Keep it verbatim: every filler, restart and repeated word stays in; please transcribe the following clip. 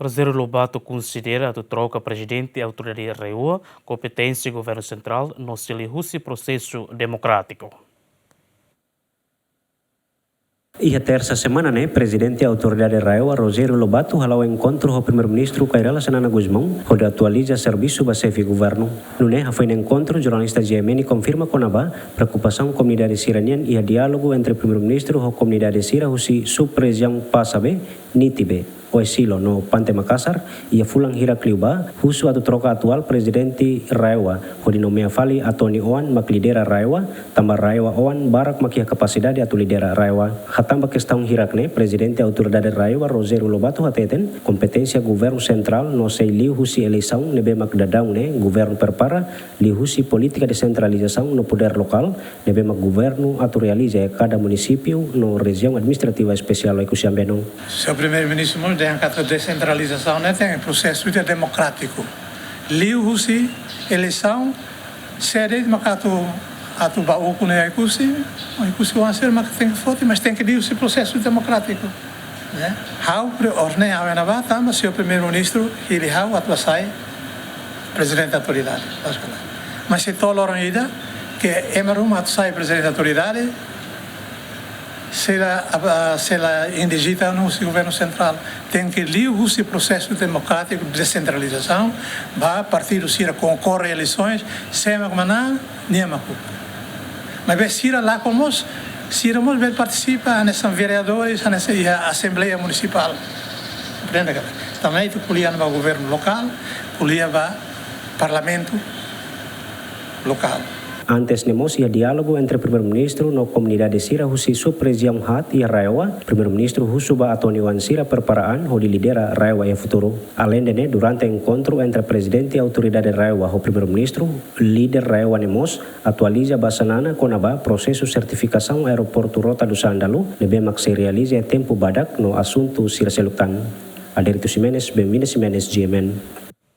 Rogério Lobato konsidera atu troka Prezidente Autoridade RAEOA kompeténsia Governu Sentrál no sei liuhusi prosesu demokrátiku. Iha tersa semana ne'e, Prezidente Autoridade RAEOA Rogério Lobato hala'o enkontru ho Primeiru-Ministru Kay Rala Xanana Gusmão, hodi atualiza servisu ba xefe governu. Nune'e hafoin enkontru, jornalista GMN konfirma kona-ba preokupasaun komunidade sira-nian iha diálogu entre Primeiru-Ministru ho komunidade sira husi sub-rejiaun Pasabe, Nitibe, Oesilo no Pante Makasar, iha fulan hirak liubá, husu atu troka atuál Prezidente RAEOA, hodi nomeia fali Atoni Oan mak lidera RAEOA, tanba RAEOA oan barak mak iha kapasidade atu lidera RAEOA. Hatán ba kestaun hirak ne'e, Prezidente Autoridade RAEOA Rogério Lobato hateten, kompeténsia Governu Sentrál no sei liuhusi eleisaun ne'ebé mak daudaun ne'e governu prepara, liuhusi polítika desentralizasaun no podér lokál, ne'ebé mak governu atu realiza iha kada munisípiu no Rejiaun Administrativa Espesiál Oekusi Ambeno. Señór Primeiru-Ministru mós dehan katak desentralizasaun ne'e tenke prosesu ida demokrátiku. Liuhusi eleisaun, sé de'it mak atu, atu ba ukun iha Oekusi, Oekusi oan sira mak tenke foti, mas tenke liuhusi prosesu demokrátiku. Ne'e? Ha'u pre-, orne ha'u iha ne'ebá, tanba señór Primeiru-Ministru hili ha'u atu ba sai Prezidente Autoridade. Mas se to'o loron ida, ke ema ruma atu sai Prezidente Autoridade, sei la, ah, sei la indigita ona husi Governu Sentrál. Tenke liuhusi prosesu demokrátiku desentralizasaun, ba partidu sira konkorre eleisoens, sé mak manán, nia mak ukun. Maibé sira lakon mós, sira mós bele partisipa, hanesan vereadores, hanesan iha Asembleia Munisipál. Komprende ka? Tanba ne'e ita ko'alia ba governu lokál, ko'alia ba parlamentu lokál. Antes ne'e mós iha diálogu entre Primeiru-Ministru no komunidade sira husi sub-rejiaun haat iha RAEOA, Primeiru-Ministru husu ba Atoni Oan sira prepara an hodi lidera RAEOA iha futuru. Aleinde ne'e, durante enkontru entre Prezidente Autoridade RAEOA ho Primeiru-Ministru, líder RAEOA ne'e mós atualiza ba Xanana kona-ba prosesu sertifikasaun Aeroportu Rota do Sândalo, ne'ebé mak sei realiza iha tempu badak no asuntu sira seluk tan. Adérito Ximenes, Benvinda Ximenes, GMN.